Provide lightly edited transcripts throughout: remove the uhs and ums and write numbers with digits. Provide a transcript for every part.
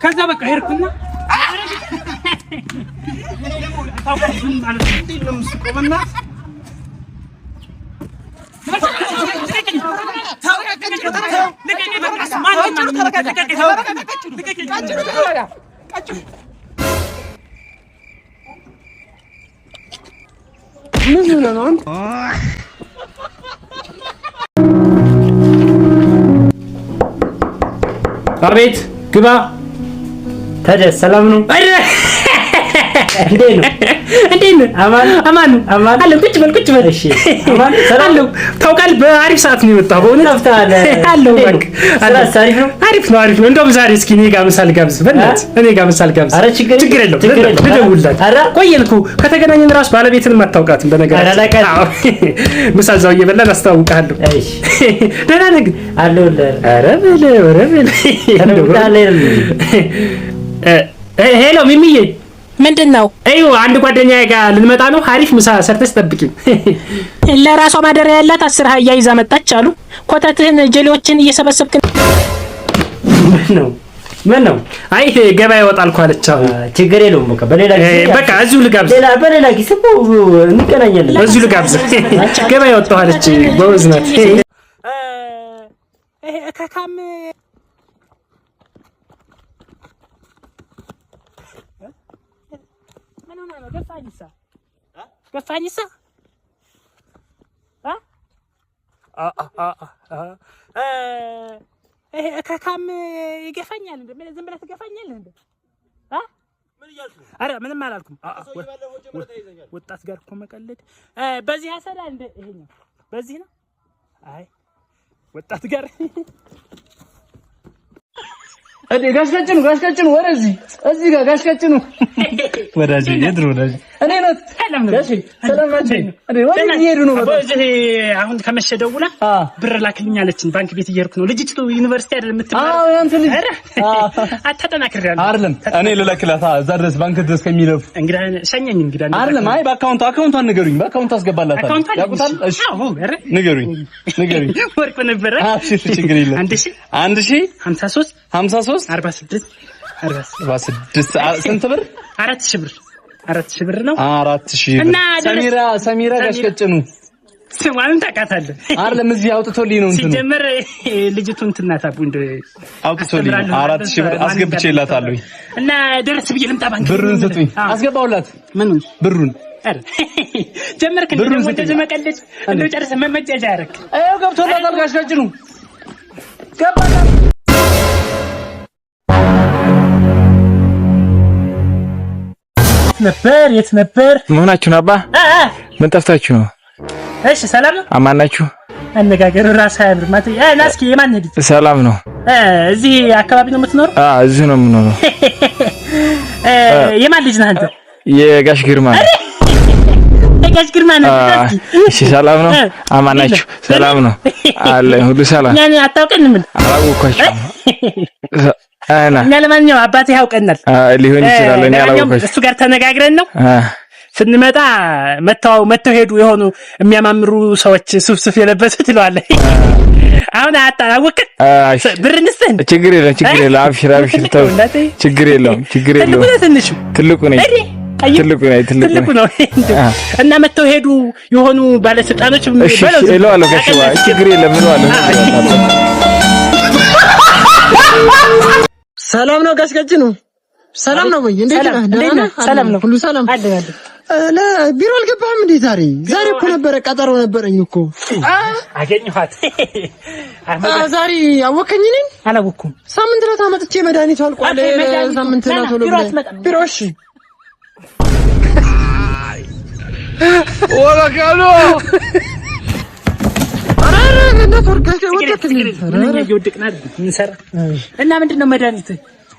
ከዛ በቃ ሄድኩና ምን ሆነህ ነው አንተ? አቤት፣ ግባ። ታዲያ ሰላም ነው? እንዴት ነው? እንዴት ነህ? አማን አማን አማን አለሁ። ቁጭ በል ቁጭ በል። እሺ አማን ሰላም አለሁ። ታውቃለህ፣ በአሪፍ ሰዓት ነው የመጣው። በእውነት ጠፍተሃል። አለሁ። እንዴት ነው? እባክህ አለሁ። ስራስ አሪፍ ነው? አሪፍ ነው፣ አሪፍ ነው። እንደውም ዛሬ እስኪ እኔ ጋር ምሳ ልጋብዝህ። በእናትህ እኔ ጋር ምሳ ልጋብዝህ። ኧረ ችግር ችግር የለውም። ችግር የለውም። ልደውልላት። ኧረ ቆየን እኮ ከተገናኘን እራሱ ባለቤትንም አታውቃትም። ኧረ በነገራችን አላውቃትም። አዎ። ምሳ እዛው እየበላን አስተዋውቅሃለሁ። እሺ ደህና ነህ ግን? አለሁልህ። ኧረ በል ኧረ በል። ተለውጠሃል አይደል? Hello ሚሚዬ፣ ምንድን ነው? እዩ አንድ ጓደኛዬ ጋር ልንመጣ ነው። አሪፍ ምሳ ሰርተሽ ጠብቂኝ። ለራሷ ማደሪያ ያላት 10 አህያ ይዛ መጣች አሉ። ኮተትህን ጀሌዎችን እየሰበሰብክ ምን ነው ምን ነው? አይ ገበያ ይወጣል እኮ አለች። አሁን ችግር የለውም። በቃ በሌላ ጊዜ በቃ እዚሁ ልጋብዝ፣ ሌላ በሌላ ጊዜ እኮ እንገናኛለን። እዚሁ ልጋብዝ። ገበያ ወጣሁ አለች። ጎበዝ ናት። እከካም ምን ሆነህ ነው? ገፋኝሳ ገፋኝሳ ይሄ እከካም ይገፋኛል እንዴ? ዝም ብለህ ትገፋኛለህ እንዴ? ኧረ ምንም አላልኩም። ወጣት ጋር እኮ መቀለድ በዚህ ያሰዳል እንዴ? ይሄኛው በዚህ ነው። አይ ወጣት ጋር እንዴ ጋሽ ቀጭኑ፣ ጋሽ ቀጭኑ ወደዚህ እዚህ ጋር ጋሽ ቀጭኑ ወዳጄ፣ የድሮ ወዳጄ እኔ ናት። ሰላም ነው። ጋሽ ሰላም ናቸው። እንዴ ወዴት እየሄዱ ነው? በጣም በዚህ አሁን ከመሸ ደውላ ብር ላክልኝ አለችን። ባንክ ቤት እየሄድኩ ነው። ልጅቱ ዩኒቨርሲቲ አይደል የምትማረው? አዎ ያንተ ልጅ ኧረ አታጠናክሬያለሁ። አይደለም እኔ ልለክላት እዛ ድረስ ባንክ ድረስ ከሚለፉ እንግዳ ሸኘኝ። እንግዳ አይደለም። አይ በ account account ቷን ንገሩኝ። በ account አስገባላታለሁ። account አለኝ። ያውቁታል። እሺ አዎ ኧረ ንገሩኝ፣ ንገሩኝ። ወርቅ ነበረ። እሺ ችግር የለም። 1053 1053 46 46 ስንት ብር? 4000 ብር 4000 ብር ነው። 4000 ብር። እና ሰሚራ ሰሚራ ጋሽ ቀጭኑ ስሟንም ታውቃታለህ። አይደለም እዚህ አውጥቶልኝ ነው እንትኑ ሲጀመር ልጅቱ እንትን ናት። አቡ እንደው አውጥቶልኝ ነው። 4000 ብር አስገብቼላታለሁ። እና ደረስ ብዬ ልምጣ ባንክ ብሩን ስጡኝ። አስገባውላት። ምኑን? ብሩን ኧረ ጀመርክ እንደ ብሩን ደግሞ ስጡኝ። እንደዚህ መቀለድ እንደው ጨርሰህ መመጃጃ ያደረክ ይኸው ገብቶላታል። ጋሽ ቀጭኑ ገባላት። ነበር የት ነበር? መሆናችሁ ነው አባ? ምን ጠፍታችሁ ነው? እሺ ሰላም ነው። አማን ናችሁ? አነጋገሩ ራስ አያምርም። አንተ ና እስኪ የማን ልጅ? ሰላም ነው። እዚህ አካባቢ ነው የምትኖረው? አዎ እዚሁ ነው የምኖረው። የማን ልጅ ነህ አንተ? የጋሽ ግርማ ነው። የጋሽ ግርማ ነህ? እሺ ሰላም ነው። አማን ናችሁ? ሰላም ነው አለ ሁሉ ሰላም። እኛን አታውቀንም? ምን አላወኳችሁም። እኛ ለማንኛውም አባቴ ያውቀናል። ሊሆን ይችላል። እኔ አላወኳችሁም። እሱ ጋር ተነጋግረን ነው ስንመጣ መተው መተው ሄዱ የሆኑ የሚያማምሩ ሰዎች ሱፍ ሱፍ የለበሱ ትለዋለህ። አሁን አታወቅም። ብር እንስጥህ። ችግር የለም ችግር የለም። አብሽር አብሽር፣ ተው ችግር የለውም ችግር የለውም። ትልቁ ነው ትንሹ? ትልቁ ነኝ ትልቁ ነኝ ትልቁ ነው። እና መተው ሄዱ የሆኑ ባለስልጣኖች እሺ እለዋለሁ። ጋሽዋ ችግር የለም እለዋለሁ። ሰላም ነው ጋሽ ቀጭኑ? ሰላም ነው ወይ? እንዴት ነህ? ደህና ነህ? ሰላም ነው ሁሉ ሰላም። ቢሮ አልገባህም እንዴ ዛሬ? ዛሬ እኮ ነበረ ቀጠሮ ነበረኝ እኮ። አገኘኋት። ዛሬ አወከኝ? እኔን አላወኩም። ሳምንት ዕለት አመጥቼ መድኃኒቱ አልቋል። ሳምንት ዕለት ቶሎ ብለህ ቢሮ። እሺ ወረቀሎ እና ምንድን ነው መድኃኒት?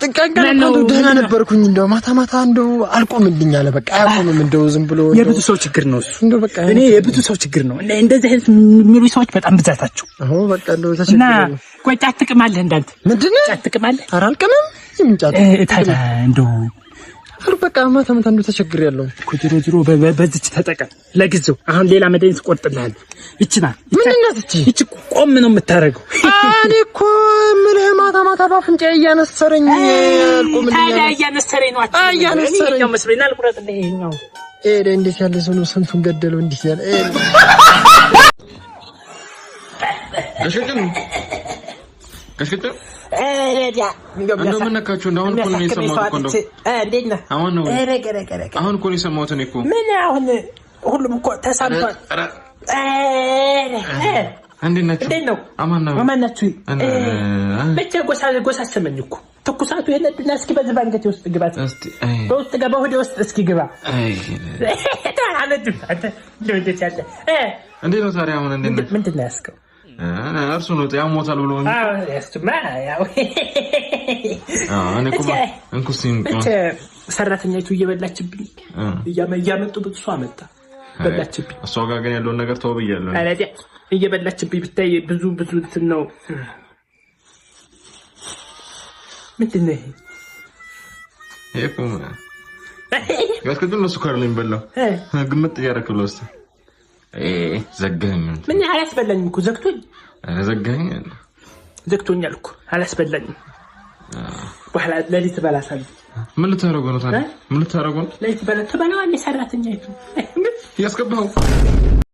ቀን ቀን እኮ ደህና ነበርኩኝ። እንደው ማታ ማታ እንደው አልቆምልኝ አለ። በቃ አያቆምም። እንደው ዝም ብሎ የብዙ ሰው ችግር ነው እሱ። እንደው በቃ እኔ የብዙ ሰው ችግር ነው። እንደዚህ አይነት የሚሉ ሰዎች በጣም ብዛታቸው። አዎ በቃ እንደው እና ተቸግሬ ነው። ቆይ ጫት ትቅማለህ? እንዳንተ ምንድን ነው ጫት ትቅማለህ? ኧረ አልቅምም። የምን ጫት? ታዲያ እንደው ኧረ በቃ ማታ ማታ እንደው ተቸግሬያለሁ እኮ። ዞሮ ዞሮ በዚች ተጠቀም ለጊዜው። አሁን ሌላ መድኃኒት እቆርጥልሃለሁ። ይቺ ናት። ምንድን ናት ይቺ? ይቺ ቆም ነው የምታደርገው። እኔ እኮ የምልህ ማታ ማታ በአፍንጫዬ እያነሰረኝ አልቆምልኝ። ታዲያ እያነሰረኝ ነው። እያነሰረኝ ይኸኛው መስሎኝ አልቁረጥልህ። ይኸኛው እንዴት ያለ ሰው ነው! ስንቱን ገደለው! እንዴት ያለ ጋሽ ቀጭኑ እንደው ምን ነካችሁ? እንደው አሁን እኮ ነው የሰማሁት እኮ እንደው እንዴት ነህ? አሁን ነው አሁን እኮ ነው የሰማሁት እኔ እኮ ምን አሁን ሁሉም እኮ ተሳምቷል። እንዴት ናችሁ? እንዴት ነው? አማን ነው። አማን ናችሁ? ብቻ ጎሳ ጎሳሰመኝ እኮ ትኩሳቱ የነድና እስኪ በዚህ ባንገቴ ውስጥ ግባ፣ በውስጥ ገባ፣ ሆዴ ውስጥ እስኪ ግባ። አልወድም። አንተ እንደው እንዴት ያለ እንዴት ነው ታዲያ አሁን እንዴት ነው? ምንድን ነው ያዝከው? እርሱ ነው ያሞታል ብሎ እሱማ ያው እኔ እኮ እንኩስ ሰራተኛይቱ እየበላችብኝ እያመጡ እሷ መጣ በላችብኝ። እሷ ጋር ግን ያለውን ነገር ተው ብያለሁ። አለዚያ እየበላችብኝ ብታይ ብዙ ብዙ እንትን ነው። ምንድን ነው ይሄ? ይሄ እኮ ጋሽ ነው ስኳር ነው የሚበላው። ግምጥ እያደረክ ብለው እስኪ ዘጋኝ። ምን አላስበላኝም እኮ ዘግቶኝ። ኧረ ዘጋኝ፣ ዘግቶኛል እኮ አላስበላኝም። በኋላ ሌሊት እበላታለሁ። ምን ልታደርገው ነው ታዲያ? ምን ልታደርገው ነው? ሌሊት ትበላዋለች ሰራተኛይቱ። ያስገባኸው